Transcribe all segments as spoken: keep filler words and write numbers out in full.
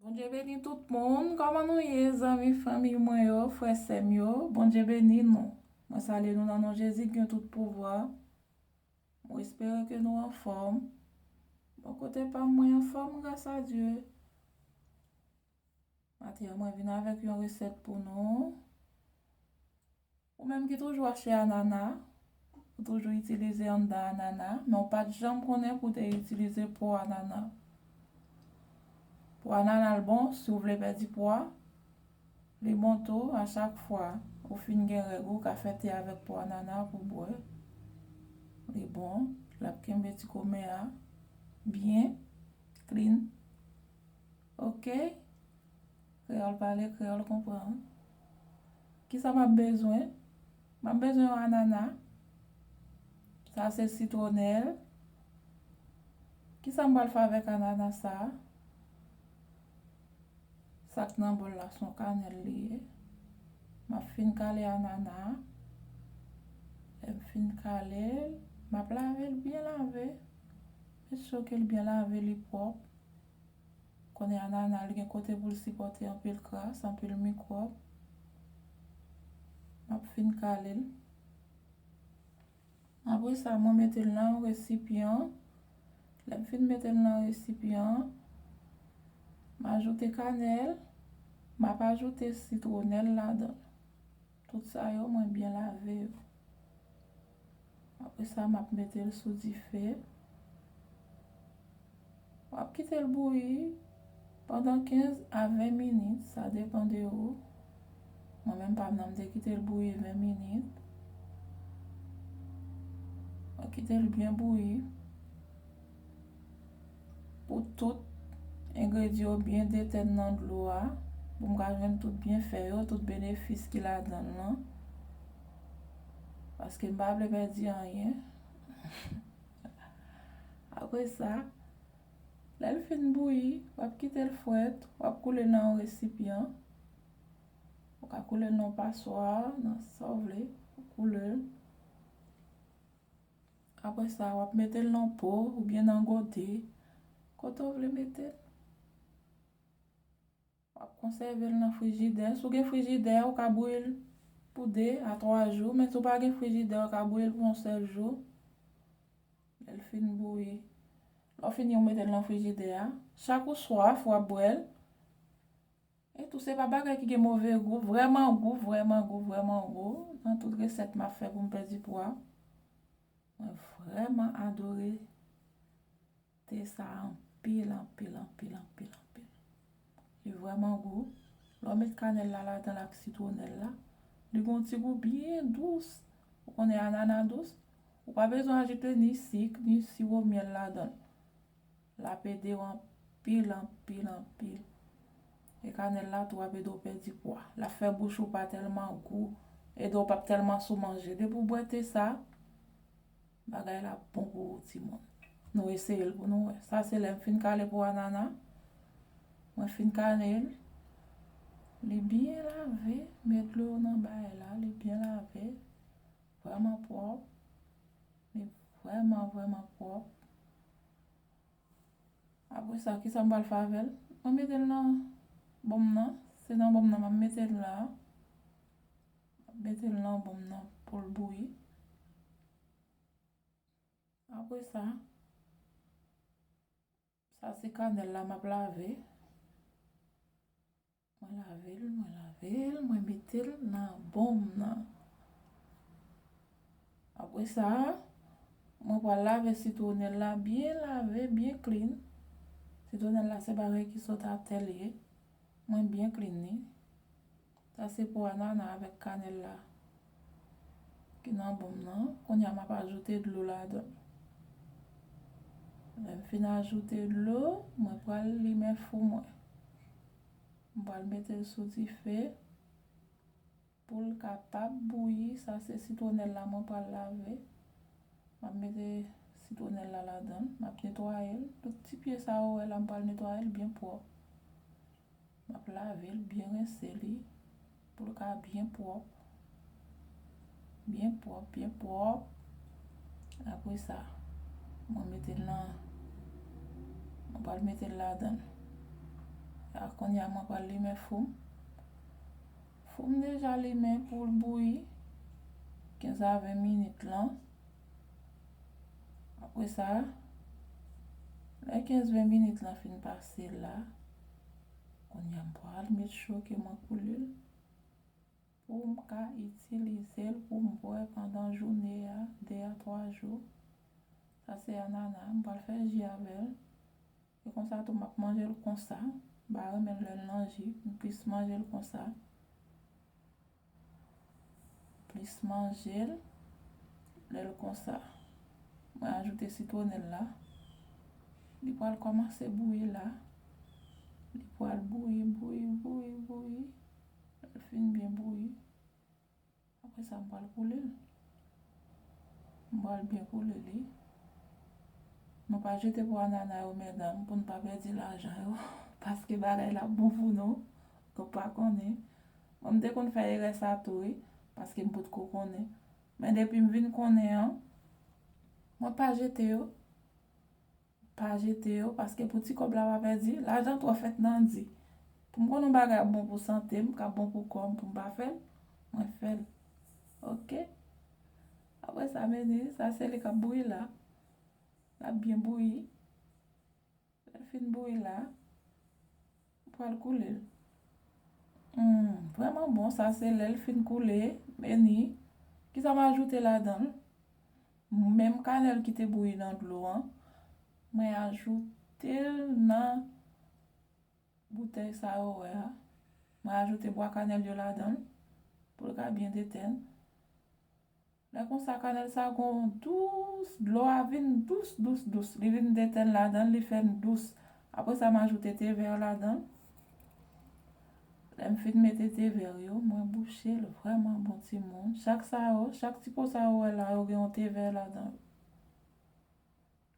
Bondye beni tout moun. Kòman nou ye, zanmi, fanmi mwen yo, frè, sè m yo? Bondye beni nou. Mwen salye nou nan non Jezi ki gen tout pouvwa. Mwen espere ke nou anfòm. Bò kote pa m, mwen anfòm, gras a Dye. Maten an, mwen vin avèk yon resèt pou nou. Ou menm ki toujou achte anana, ou toujou itilize anndan anana, men ou pa t janm konnen pou w te itilize po anana. Po anana l bon si w vle pèdi pwa. Li bon tou, a chak fwa ou fin gen règ, ou ka fè te avèk po anana pou w bwè. Li bon, l ap kenbe ti kòmè a byen clean. Oke? Kreyòl pale, kreyòl konprann. Kisa m ap bezwen? M ap bezwen yon anana. Sa se sitwonèl. Kisa m pral fè avèk anana sa a? Sa k nan bòl la se yon kanèl li ye. M ap fin kale anana a. Lè m fin kale l, m ap lave l byen lave. Make sure ke l byen lave, li pwòp. Konnen anana li gen kote pou l sipòte anpil kras, anpil mikwòb. M ap fin kale l. Apre sa, mwen mete l nan yon resipyan. Lè m fin mete l nan resipyan an, m ajoute kanèl, m ap ajoute sitwonèl ladan l. Tout sa yo, mwen byen lave yo. Apre sa, m ap mete l sou dife. W ap kite l bouyi pandan kenz a ven minit, sa depann de ou. Mwen menm, pa m nan, m te kite l bouyi ven minit. Mwen kite l byen bouyi. Pou tout engredyan yo byen detenn nan dlo a, pou m ka jwenn tout byenfè yo, tout benefis ki ladan l lan. Paske m pa vle pèdi anyen. Apre sa, lè l fin bouyi, w ap kite l frèt, w ap koule l nan yon resipyan. Ou ka koule l nan yon paswa, nan sa w vle, ou koule l. Apre sa, w ap mete l nan po oubyen nan gote, kote w vle mete l. W ap konsève l nan frijidè. Si w gen frijidè, ou ka bouyi l pou de a twa jou, men si w pa gen frijidè, ou ka bouyi l pou yon sèl jou. Lè l fin bouyi, lè w fini, ou mete l nan frijidè a. Chak ou swaf, w ap bwè l. E tou, se pa bagay ki gen move gou, vrèman gou, vrèman gou, vrèman gou. Nan tout resèt m ap fè pou m pèdi pwa, mwen vrèman adore te sa a anpil, anpil, anpil, anpil, anpil. Li vrèman gou. Lè w met kanèl la ladan l ak sitwonèl la, li gen yon ti gou byen dous. Ou konnen anana dous, ou pa bezwen ajoute ni sik, ni siwo myèl ladan l. L ap ede w anpil, anpil, anpil. E kanèl la tou ap ede w pèdi pwa. L ap fè bouch ou pa tèlman gou, ede w p ap tèlman sou manje. Depi w bwè te sa, bagay la bon pou ou, timoun. Nou eseye l pou nou wè. Sa se lè m fin kale po anana. Mwen fin kale l. Li byen lave, met dlo nan bagay la, li byen lave. Vrèman pwòp. Li vrèman, vrèman pwòp. Apre sa, kisa m pral fè avè l? Mwen mete l nan bonm nan. Se nan bonm nan m ap mete l la. M ap mete l nan bonm nan pou l bouyi. Apre sa, sa se kanèl la m ap lave. Mwen lave l, mwen lave l, mwen mete l nan bonm nan. Apre sa, mwen pral lave sitwonèl la, byen lave, byen clean. Sitwonèl la se bagay ki sot atè l ye. Mwen byen clean li. Sa se po anana avèk kanèl la ki nan bonm nan. Kounye a m ap ajoute dlo ladan l. Lè m fin ajoute dlo, mwen pral limen fou mwen. M pral mete l sou dife pou l kapab bouyi. Sa se sitwonèl la mwen pral lave. M ap mete sitwonèl la ladan l. M ap netwaye l. Tout ti pye sa yo wè la, m pral netwaye l byen pwòp. M ap lave l, byen rense li pou l ka byen pwòp. Byen pwòp, byen pwòp. Apre sa, mwen mete l nan, mwen pral mete l ladan l. A, kounye a mwen pral limen fou m. Fou m deja limen pou l bouyi kenz a ven minit lan. Apre sa, lè kenz ven minit lan fin pase la, kounye a m pral met cho ke mwen koule l pou m ka itilize l pou m bwè pandan jounen an, de a twa jou. Sa se anana, m pral fè ji avè l. E konsa tou, m ap manje l konsa. M pa renmen l lè l nan ji, m plis manje l konsa. Plis manje l lè l konsa. Mwen ajoute sitwonèl la. Li pral kòmanse bouyi la. Li pral bouyi, bouyi, bouyi, bouyi. Lè l fin byen bouyi, apre sa, m pral koule l. M pral byen koule li. Nou pa jete po anana yo, medam, pou n pa pèdi lajan yo. Paske bagay la bon pou nou. Nou pa konnen. Mwen, m te konn fè erè sa tou, wi. Paske m potko konnen. Men depi m vin konnen an, mwen pa jete yo. Pa jete yo, paske pou ti kòb la pa pèdi, lajan twò fèt nan di. Pou m konn yon bagay ap bon pou sante m, k ap bon pou kò m, pou m pa fè l, mwen fè l. Oke? Apre sa, meni, sa se li k ap bouyi la. L ap byen bouyi. Lè l fin bouyi la, m pral koule l. Hmm, vrèman bon, sa se lè l fin koule, meni. Kisa m ajoute ladan l? Menm kanèl ki te bouyi nan dlo an, mwen ajoute l nan boutèy sa yo wè a. Mwen ajoute bwa kanèl yo ladan l pou l ka byen detenn. Lè konsa, kanèl sa gon dous, dlo a vin dous, dous, dous. Li vin detenn ladan l, li fè l dous. Apre sa, m ajoute te vè ladan l. Lè m fin mete te vè yo, mwen bouche l. Vrèman bon, timoun. Chak sa yo, chak ti po sa yo wè la, yo gen yon te vè ladan yo.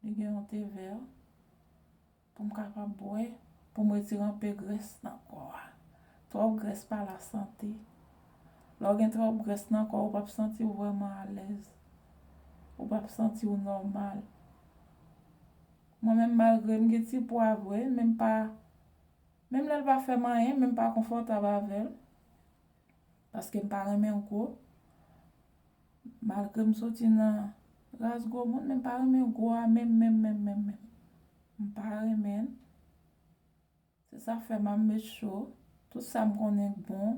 Li gen yon te vè pou m kapab bwè, pou m retire anpe grès nan kò a. Twòp grès pa lasante. Lè w gen twòp grès nan kò w, ou p ap santi w vrèman alèz. Ou p ap santi w nòmal. Mwen menm, malgre m gen ti pwa vre, men m pa, menm lè l pa fè m anyen, men m pa konfòtab avè l. Paske m pa renmen gwo. Malgre m soti nan ras gwo moun, men m pa renmen gwo a menm, menm, menm, menm, menm. M pa renmen l. Se sa k fè m ap met cho. Tout sa m konnen k bon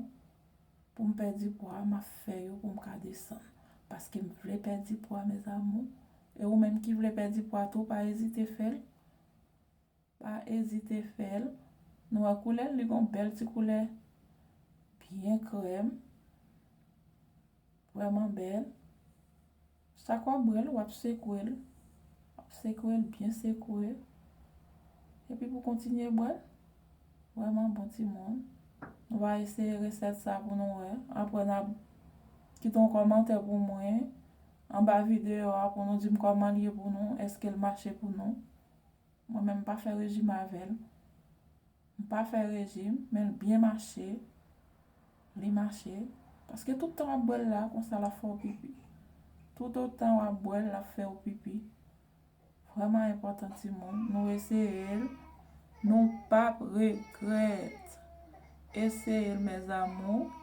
pou m pèdi pwa, m ap fè yo pou m ka desann. Paske m vle pèdi pwa, mes amours. E ou menm ki vle pèdi pwa tou, pa ezite fè l. Pa ezite fè l. Nou wè koulè l, li gon bèl ti koulè byen krèm. Vrèman bèl. Chak w ap bwè l, w ap sekwe l. W ap sekwe l, byen sekwe. Epi pou kontinye bwè l. Vrèman bon, timoun. Nou va eseye resèt sa pou nou wè. Apre n ap kite yon kòmantè pou mwen anba videyo a pou nou di m kòman l ye pou nou, èske l mache pou nou. Mwen menm, m pa fè rejim avè l. M pa fè rejim, men l byen mache. Li mache. Paske tout tan w ap bwè l la, konsa l ap fè w pipi. Toutotan w ap bwè l, l ap fè w pipi. Vrèman enpòtan, timoun. Nou eseye l. Nou p ap regrèt. Eseye l, mes amours.